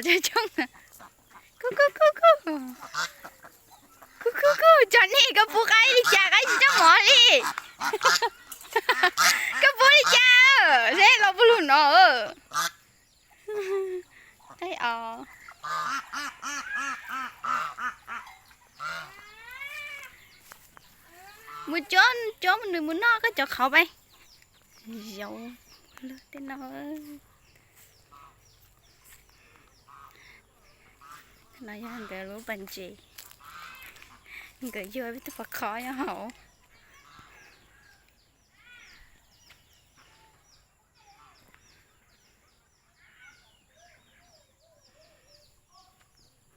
Cov coob, kuj kuj kuj kuj, kuj kuj kuj, cov nej koj pub qaib li cas, qaib tsis coj mov li. Koj pub li cas, seb los pub lug no. Qaib os. Mus cuab, cuab nws mus noj koj cov qhauv pais. Zaum lug tej no. No yog nkawd lub pas ntses, nkawd yug peb tug pas qhov nyob hauv.